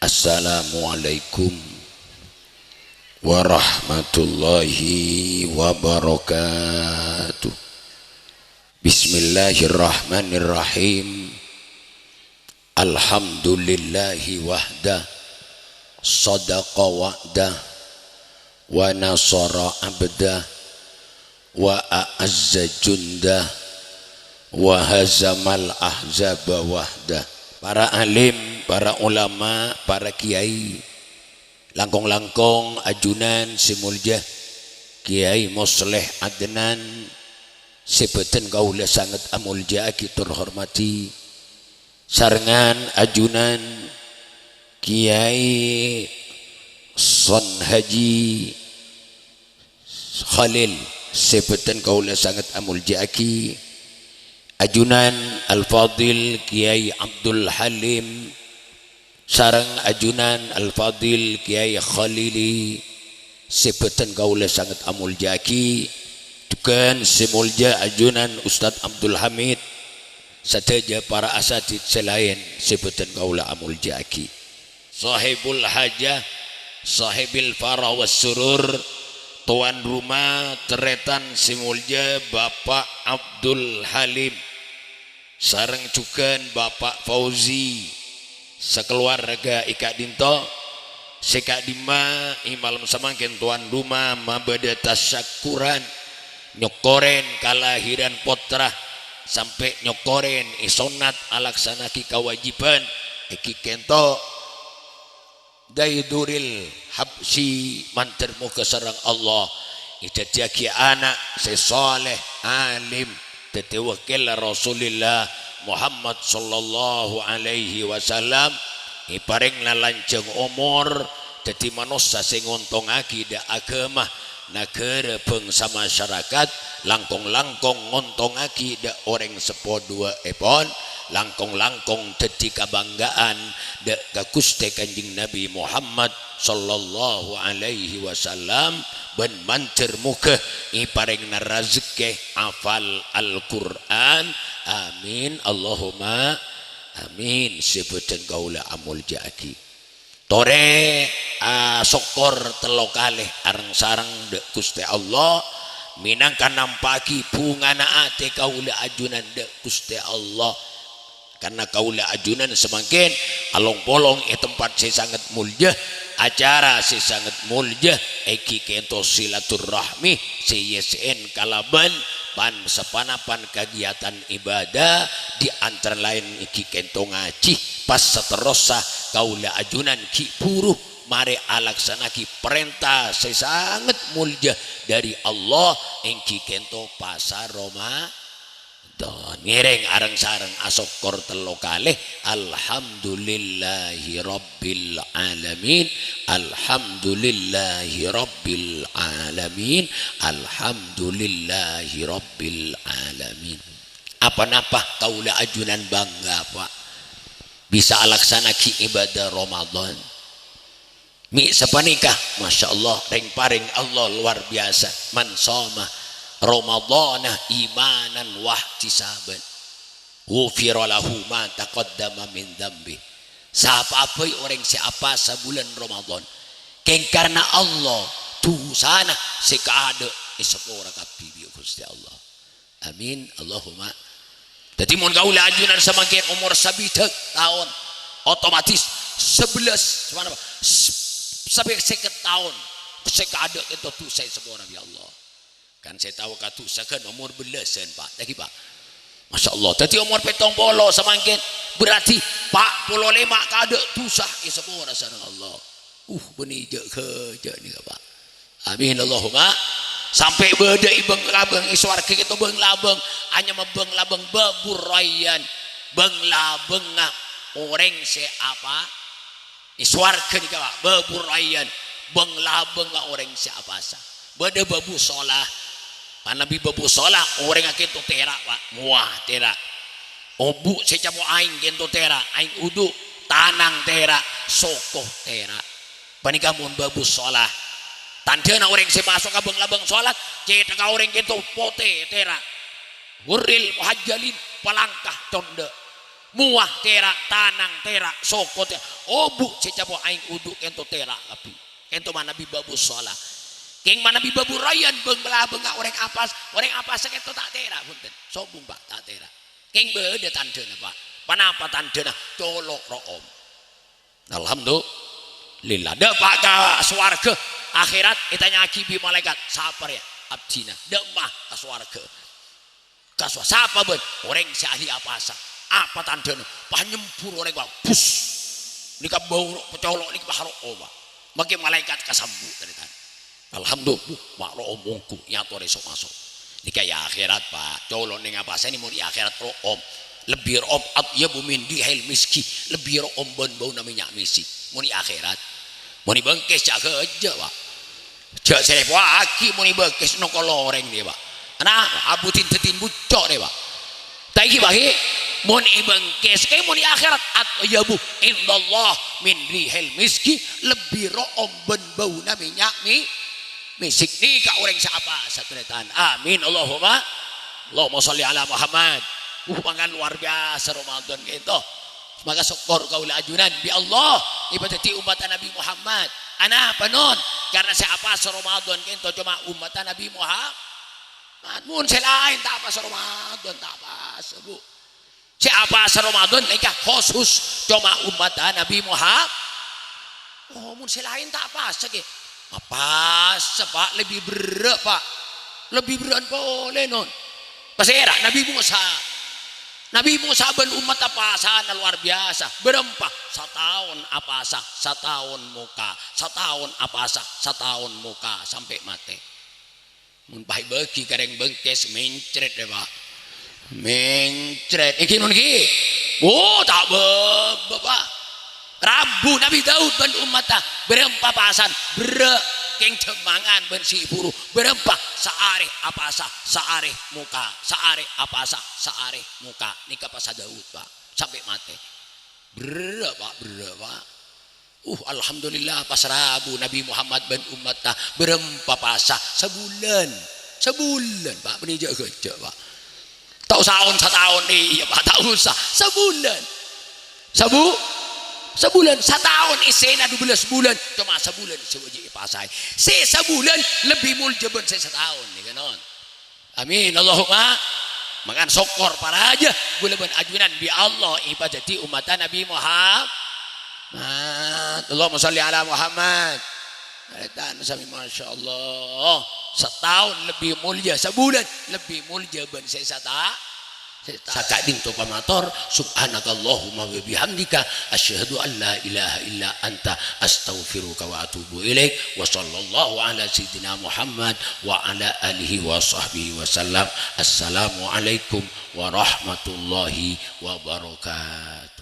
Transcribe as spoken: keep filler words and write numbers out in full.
Assalamualaikum warahmatullahi wabarakatuh. Bismillahirrahmanirrahim. Alhamdulillahi wahda, sadaqa wa'da, wa nasara abda, wa a'azza junda, wa hazamal ahzaba wahda. Para alim, para ulama, para kiai, langkong-langkong ajunan sè molja Kiai Mosleh Adnan, sè bâdhân kaulâ sanget amolja'aghi tor hormadhi, sarengngan ajunan Kiai Son Haji Khalil, sè bâdhân kaulâ sanget amolja'aghi, ajunan Al-Fadil Kiai Abdul Halim, sareng ajunan Al-Fadil Kiai Khalili, sè bâdhân kaulâ sanget amolja'aghi, jhughân sè molja ajunan Ustadz Abdul Hamid, sadhâjâ para asatidz sè laèn sè bâdhân kaulâ amolja'aghi. Sahibul hajah, sahibil farah was surur, towan roma, tarètan sè molja Bapak Abdul Halim, sareng jhughân Bapak Fauzi, sakalowarga è ka'dinto, sè ka'dimma è malem samangkèn towan roma mabâdâ tasakkuran, nyokkorè kalahiran pottra, sampè' nyokkorè èsonnat alaksana'aghi kawâjibhân, èghi kènto Daiduril Habsyi, mandhâr moghâ sareng Allah èdhâddhiyâghi ana' sè saleh, alim, dhâddhi wakil Rasulillah Muhammad sallallahu alaihi wasallam, èparèngana lanjhâng omor, dhâddhi manossa sè ngontongngaghi dâ' aghâma, naghârâ, bhângsa, masyarakat, langkong-langkong ngontongngaghi dâ' orèng seppo duwâ'èpon, langkong-langkong dhâddhi kabhângghâ'ân dâ' ka Ghustè Kanjeng Nabi Muhammad sallallahu alaihi wasallam, bân mandhâr moghâ èparèngana rajhekkè hafal Al-Qur'an. Amin, Allahumma amin. Sè bâdhân kaulâ amolja'aghi. Torè asokkor tello kalè areng-sareng dâ' Ghustè Allah, mènangka nampa'aghi bhungana atè kaulâ ajunan dâ' Ghustè Allah. Karna kaulâ ajunan samangkèn along-polong è tempat sè sanget molja, acara sè sanget molja, èghi kènto silaturrahmi sè èyessè'è kalabân pan-, sapanapan kagiyadhân ibadah, di antara laèn èghi kènto ngajhi. Pas saterrossa kaulâ ajunan ghi' bhuru marè alaksana'aghi parènta sè sanget molja dâri Allah, èngghi kènto pasa Roma-, don. Ngèrèng areng-sareng asokkor tello kalè, "Alhamdulillahirabbil alamin, alhamdulillahirabbil alamin, alhamdulillahirabbil alamin." Pa-napa kaulâ ajunan bangga, Pa', bisa alaksana'aghi ibadah Ramadan. Mè' sapanèka, masyaallah, rèng-parèng Allah lowar biyasa. "Man shoma Ramadhana imanan wahtisaban, ghufira lahu ma taqaddama min dzambi." Sapa bhâi orèng sè apasa bulân Ramadan, kèng karna Allah, dhusana sè kaadâ' èsapora kabbhi bi' Ghustè Allah. Amin, Allahumma. Dhâddhi, mon kaulâ ajunan samangkèn omor sabidhâk taon, otomatis sabellâs, sapanapa? S-, sampè' sèket taon, sè kaadâ' kènto dhusa èsapora bi' Allah. Kan sè tao kadhusaghân omor bellâsân, Pa'. Dhâddhi, Pa'. Masyaallah. Dhâddhi, omor pèttong polo samangkèn, berarti pa' polo lèma' kaadâ' dhusa èsapora sareng Allah. Uh, bânnè jâ'-ghâjâ' nèka, Pa'. Amin, Allahumma. Sampè' bâdâ è bâng-labâng, è sowarghâ kènto bâng-labâng, anyama bâng-labâng Babur Rayyan. Bâng-labângnga orèng sè apa? È sowarghâ nèka, Pa', Babur Rayyan. Bâng-labângnga orèng sè apasa. Bâdâ Babu Sholah. Manabi Babu Sholah, orèngnga kènto tèra', Pa'. Mowa tèra'. Obu' sè camo' aèng kènto tèra', aèng udu', tanang tèra', soko tèra'. Panèka mon Babu Sholah. Tandhâna orèng sè maso' ka bâng-labâng sholat, cèthagghâ orèng kènto potè tèra'. Ghurril muhajjalin, palangka condâ'. Mowa tera', tanang tera', soko tera', obu' sè ècapo' aèng udhu kènto tera' kabbhi. Kènto manabi babu sholah. Kèng manabi babu rayyan bâng-, bâlâbângnga orèng apasa, orèng apasa kènto ta' tera', bhunten. Sobung, Pa', ta' tera'. Kèng bâdâ tandhâna, Pa'. Ponapa tandhâna? Colo' ro'om. Alhamdulillah. Dâpa' ka sowarghâ, akhèrat, ètanya'aghi bi' malaèkat, "Sapa rèya?" "Abdhina." "Dâ'emma ka sowarghâ?" "Ka sowa-, sapa bâ'na?" "Orèng sè ahli apasa." "Apa tandhâna?" "Pas nyembur orèng, Pa', bus! Nèka bâu ro-, colo' nèka pas ro'om, Pa'. Makè malaèkat kasambu', tarètan." Alhamdulillah, ma' ro'om mongghu, nyatorè so-maso'. Nèka è akhèrat, Pa'. Colo' neng apasa nè mon è akhèrat ro'om. Lebbi ro'om, "Atyabu min rihil miski." Lebbi ro'om bân bâuna mènnya' mèsik. Mon è akhèrat. Mon è bângkès jâ' ghâjâ, Pa'. Jâ' sè rèpowaghi mon è bângkès nongkol orèng nè, Pa'. Ana, abudin dhâddhin bucco' nè, Pa'. Ta' èngghi, Pa', ghi? Mon è bângkès, kèng mon è akhèrat, "Atyabu indallah min rihil miski," lebbi ro'om bân bâuna mènnya' mè-, mèsik. Nèka orèng sè apasa, tarètan. Amin, Allahumma, Allahumma sholli ala Muhammad. Uh, mangkana lowar biyasa Ramadan kènto. Maka sokkor kaulâ ajunan bi' Allah èpadhâddhi ommatta Nabi Muhammad. Anapa, Non? Karna sè apasa Ramadan kènto coma ommatta Nabi Muhammad. Mon sè laèn ta' apasa Ramadan, ta' apasa, Bu. Sè apasa Ramadan nèka khusus coma ommatta Nabi Muhammad. Oh, mon sè laèn ta' apasa, ghi? Apasa, Pa', lebbi berrâ', Pa'. Lebbi berrâ'ân polè, Non. Pasèra? Nabi Musa. Nabi Musa bân ommatta apasana lowar biyasa. Bârâmpa? Sataon apasa, sataon moka, sataon apasa, sataon moka, sampè' matè. Mon pas èbâgi ka rèng bângkès, mencret, yâ, Pa'. Mencret. Èngghi, Non, èngghi? Oh, ta' bâbâ, Pa'. Rabu Nabi Daud bân ommatta bârâmpa pasan? Berrâ', kèng jhâmangan bân sè buru. Bârâmpa? Saarè apasa, saarè moka, saarè apasa, saarè moka. Nèka pasa Daud, Pa'. Sampè' matè. Berrâ', Pa', berrâ', Pa'. Uh, alhamdulillah, pas rabu Nabi Muhammad bân ommatta bârâmpa pasa? Sabulân. Sabulân, Pa', bânnè jâ' ghâjâ, Pa'. Ta' osa on sataon, iyâ, Pa', ta' osa. Sabulân. Sabu-, sabulân. Sataon èssèna dubellâs bulân, coma sabulân sè wâjib èpasaè. Sè sabulân lebbi molja bân sè sataon, nèka, Non. Amin, Allahumma. Mangkana sokkor parajâ, ghulâ bân ajunan bi' Allah èpadhâddhi ommatta Nabi Muhammad. Allahumma shalli ala Muhammad. Tarètan sami, masyaallah. Sataon lebbi molja, sabulân lebbi molja bân sè sata-, sè ta-, saka'dinto pamator, subhanakallahumma wa bihamdika, asyhadu an la ilaha illa anta, astaghfiruka wa atubu ilaik. Wa sallallahu ala sayyidina Muhammad wa ala alihi wa sahbihi wa sallam. Assalamualaikum warahmatullahi wabarakatuh.